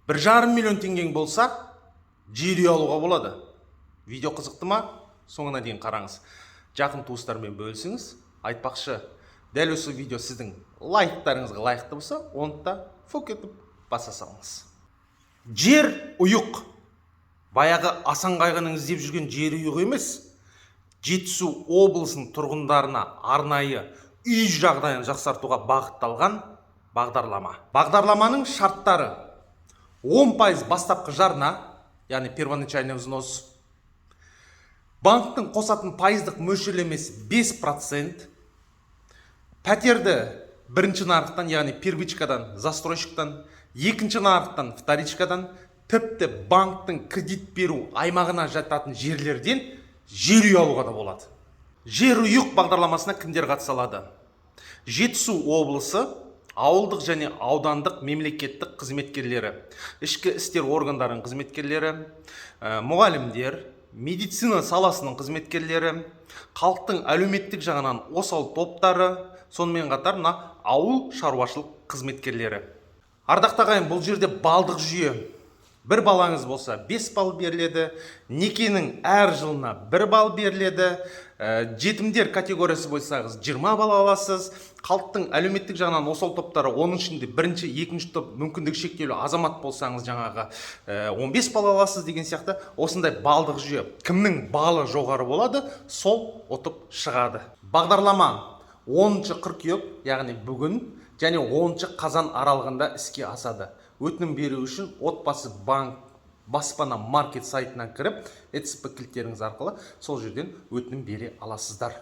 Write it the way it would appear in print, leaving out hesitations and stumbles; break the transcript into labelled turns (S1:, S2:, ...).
S1: 1,5 миллион теңгең болса, жер үй алуға болады. Видео қызықты ма? Соңына дейін қараңыз, жақын туыстармен бөлісіңіз. Айтпақшы, дәл осы видео сіздің лайктарыңызға лайықты болса, оны да фук етіп баса салыңыз. Жер ұйық баяғы Асан қайғының іздеп жүрген жер ұйық емес, Жетісу облысының тұрғындарына арнайы үй жағдайын жақсартуға бағытталған бағдарлама. Бағдарламаның шарттары: 10% бастапқы жарна, яғни первоначальный взнос, банктің қосатын пайыздық мөлшерлемесі 5%, пәтерді бірінші нарықтан, яғни первичкадан, застройщиктан, екінші нарықтан, вторичкадан, тіпті банктің кредит беру аймағына жататын жерлерден жер үй алуға да болады. Жер ұйық бағдарламасына кімдер қатыса алады? Жетісу облысы ауылдық және аудандық мемлекеттік қызметкерлері, ішкі істер органдарының қызметкерлері, мұғалімдер, медицина саласының қызметкерлері, халықтың әлеуметтік жағынан осал топтары, сонымен қатар мына ауыл шаруашылық қызметкерлері. Ардақты ағайын, бұл жерде балдық жүйе: бір балаңыз болса, 5 балл беріледі, некенің әр жылына 1 балл беріледі, жетімдер категориясы болсаңыз, 20 балл аласыз, халықтың әлеуметтік жағынан осал топтары, оның ішінде бірінші, екінші топ мүмкіндігі шектеулі азамат болсаңыз, жаңағы 15 балл аласыз деген сияқты. Осындай балдық жүйе. Кімнің балы жоғары болады, сол ұтып шығады. Бағдарлама 10 қыркүйек, яғни бүгін, және 10 қазан аралығында іске асады. Өтінім беру үшін Отбасы банк Баспана Маркет сайтына кіріп, ЭЦП кілттеріңіз арқылы сол жерден өтінім бере аласыздар.